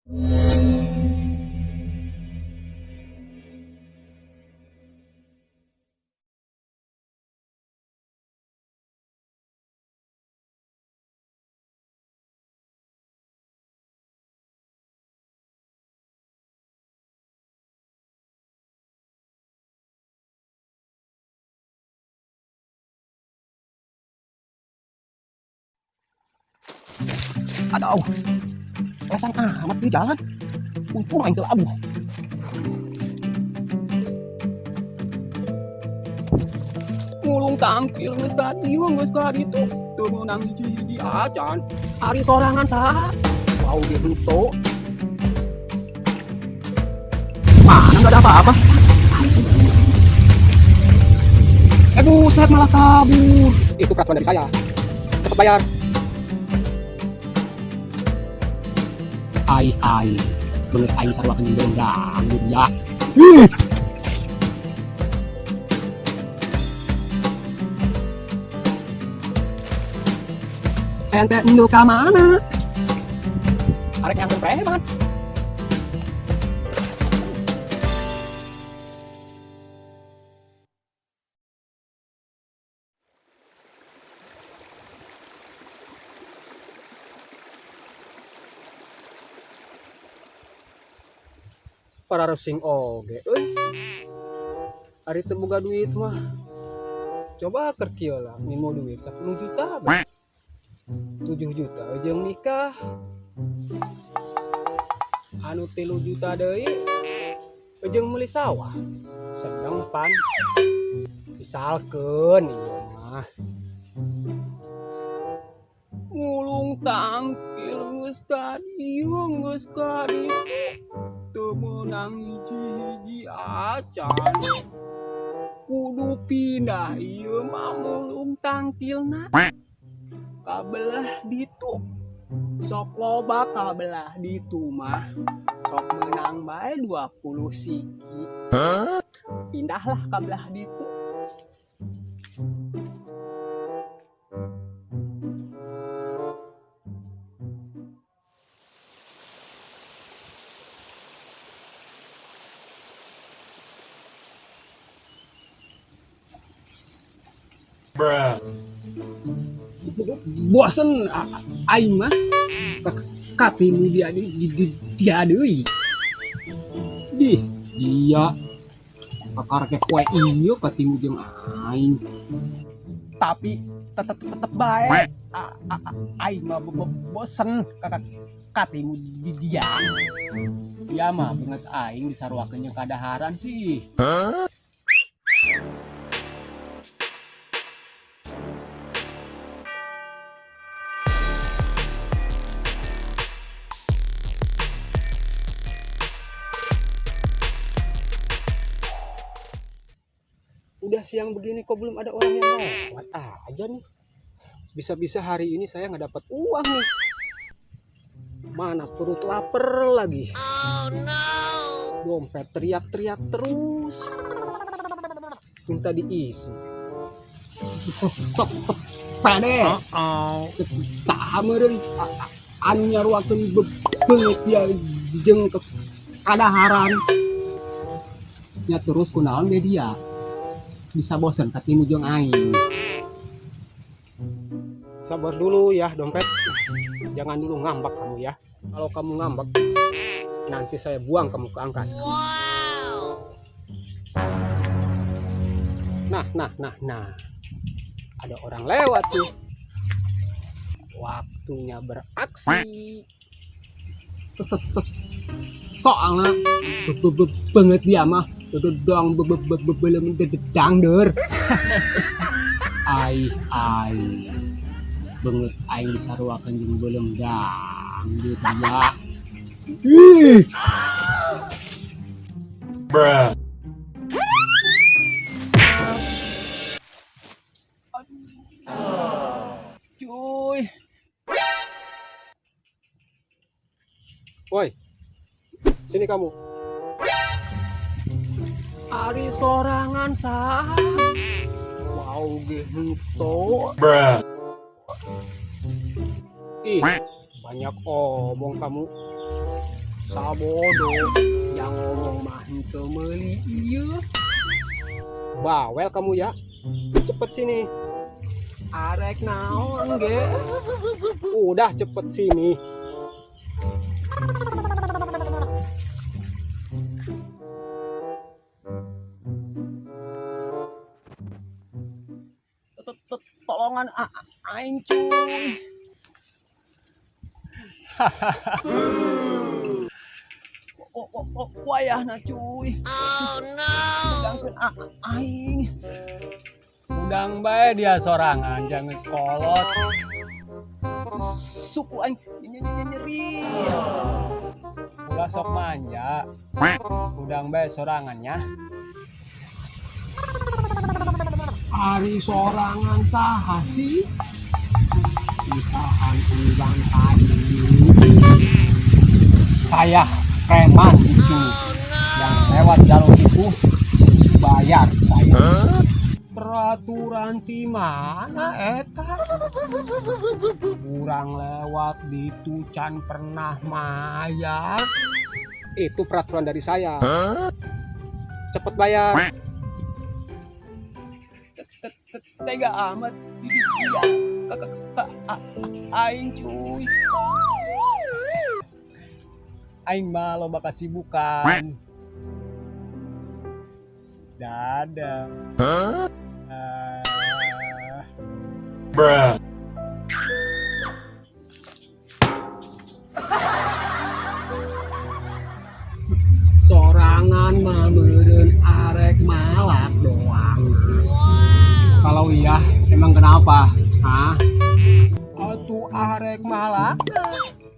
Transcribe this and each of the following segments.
Aduh, lesang amat di jalan. Untung aing teu labuh. Mulung tangkil geus ka dieu, geus ka ditu. Teu meunang hiji-hiji acan. Ari sorangan saha? Wow, dia henteu. Mana nggak ada apa-apa. Eh buset, malah kabur. Itu peraturan dari saya. Cepet bayar. Ai ai, beungeut aing sarua jeung dangdut ya. Ih. Ente enduk ka mana? Arek nyangkut preman. Para resing oge euy. Ari teu boga duit mah. Coba keur kieu lah, nimo duit 10 juta bae. 7 juta jeung nikah. Anu 3 juta deui jeung meuli sawah. Sedeng pan. Misalkeun ieu mah. Mulung tangkil geus ka dieu, geus ka ditu. Teu meunang hiji-hiji acan. Kudu pindah ieu mah mulung tangkilna. Kabelah ditu. Sok loba kabelah ditu mah. Sok meunang bae 20 siki. Hah? Pindahlah kabelah ditu. Bruh. Bosen aing mah. Katimu dia dia deui. Dih, dia kakar ke poe ieu katimu jeung aing. Tapi tetep bae. Aing mah bosen katimu di dia. Dia mah beungeut aing disaruakeun jeung kadaharan sih. Hah? Udah siang begini kok belum ada orang yang lewat aja nih. Bisa-bisa hari ini saya nggak dapat uang nih. Mana perut lapar lagi. Oh, no. Dompet teriak-teriak terus. Minta diisi. Pade. Uh-oh. Saha meureun anu nyaruakeun beungeut dia jeung kadaharan. Nya terus kunaon ge dia. Bisa bosen katimu jeung aing. Sabar dulu ya dompet. Jangan dulu ngambek kamu ya. Kalau kamu ngambek, nanti saya buang kamu ke angkasa. Wow. Nah, nah, nah, nah. Ada orang lewat tuh. Waktunya beraksi. Soalnya banget dia mah. Dodong belum dangder. Ai ai. Beungeut aing disaruakeun jeung beuleum dangdut ya. Ih. Bruh. Cuy. Woi. Sini kamu. Ari sorangan saha? Wow, ge henteu. Bruh. Ih, banyak omong kamu. Sabodo yang ngomong mah henteu meuli ieu. Bawel kamu ya. Cepet sini. Arek naon ge? Udah cepet sini. Tolongan aing cuy. Wayahna cuy. Oh no. Udangkeun aing. Udang bae dia sorangan, jangan sekolot. Suku aing nyeri. Ulah sok manja. Udang bae sorangannya. Ari sorangan saha sih? Ditahan udang tadi. Saya preman di sini. Yang lewat jalur itu bayar saya. Peraturan di mana eta? Kurang lewat di Tucan pernah mayar. Itu peraturan dari saya. Cepet bayar. Tega amat dia aing cuy. Aing mah loba kasibukan. Dadah. Bruh. Sorangan mah meureun arek malak doang. Kalau iya, emang kenapa? Hah? Atuh arek malak.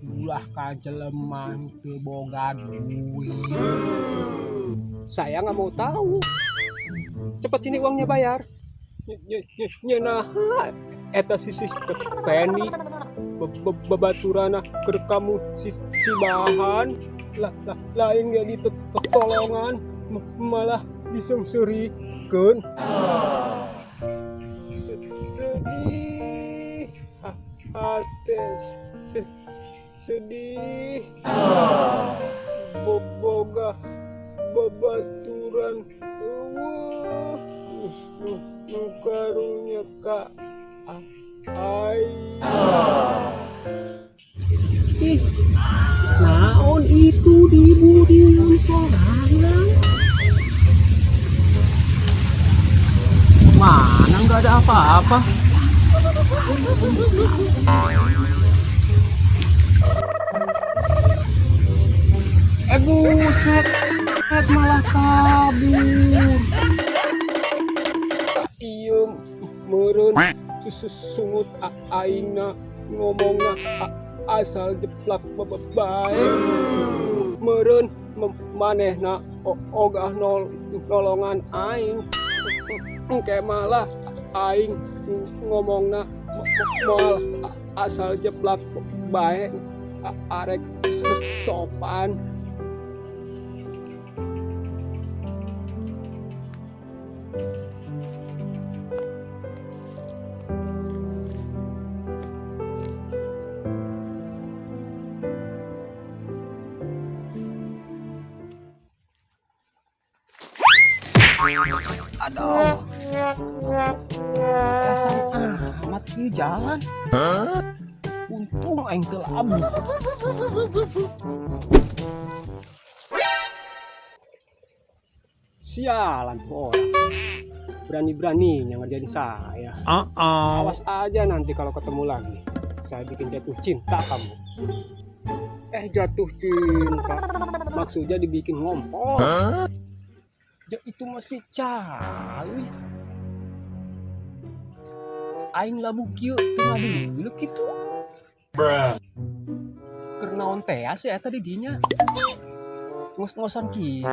Ulah kajeleman teu boga duit. Saya nggak mau tahu. Cepat sini uangnya bayar. Nyeunah eta sisi Penny babaturana keur kamu si bahan lah lain ge ditolongan malah diseungseurikeun. Sedih hate sedih boboga babaturan eueuh nu karunya ka aing. Ih, naon itu di budian sorangan? Mana nggak ada apa-apa. Buset, malah kabur. Iya, meureun sungut aingna ngomongna asal jeplak bae. Meureun manehna ogah nolongan aing. Engke malah aing ngomongna moal asal jeplak bae arek sopan. Aduh, dasar amat di jalan. Untung aing teu labuh. Sialan tuh orang. Berani-beraninya ngerjain saya. Awas aja nanti kalau ketemu lagi. Saya bikin jatuh cinta kamu. Jatuh cinta. Maksudnya dibikin ngompol. Ja, itu masih caluy. Aing labuh kieu teu ngadeuleuh kitu. Bruh. Keur naon teh sia eta di dinya? Ngos-ngosan kitu.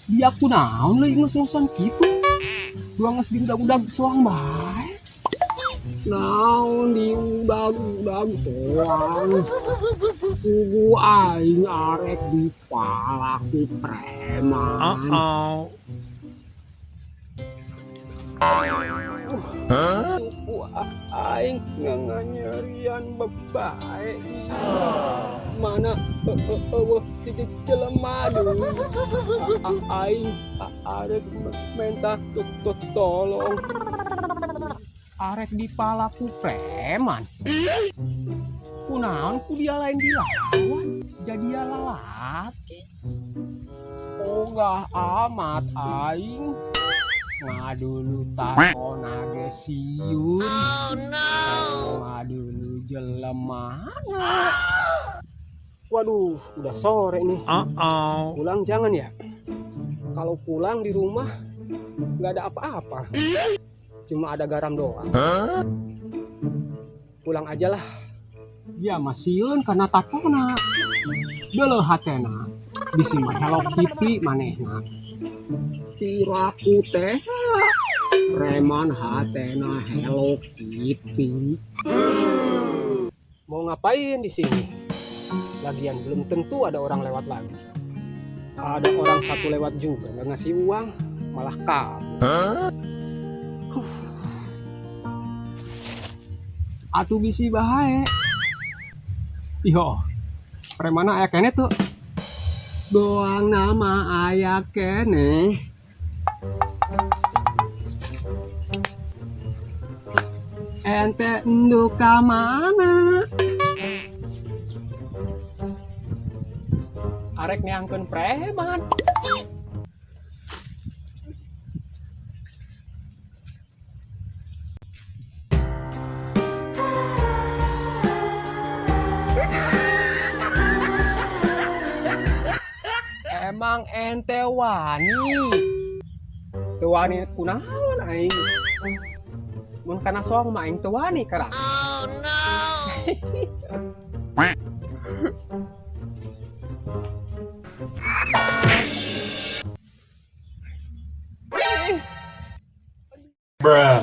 Dia kunaon leuy ngos-ngosan kitu? Dua geus diudag-udag soang bae. Naon diudag-udag soang. Kugu aing arek dipalak ku preman. Suku aing nganyerian bae. Mana eueuh jelema deui. Aing arek menta tolong. Arek dipalak ku preman. Kunaon ku dia lain dilawan jadi lalaki. Ogah amat aing. Ngadulu tatona ge sieun. Oh no. Ngadulu jelemana. Waduh, udah sore nih. Uh-oh. Pulang jangan ya. Kalau pulang di rumah nggak ada apa-apa. Cuma ada garam doang. Huh? Pulang aja lah. Ya masieun karena tatona. Deuleuh hatena. Bisi mah Hello Kitty manehna. Piraku teh preman hatena Hello Kitty. Mau ngapain di sini? Lagian belum tentu ada orang lewat lagi. Ada orang satu lewat juga nggak ngasih uang, malah kabur. Huh? Atuh bisi bae. Yo, premana aya keneh tuh. Doang nama aya keneh. Ente enduk ka mana? Arek neangkeun preman. Emang ente wani? Teu wani kunaon aing? Mun kana soang mah aing teu wani karang. Oh no. Bruh.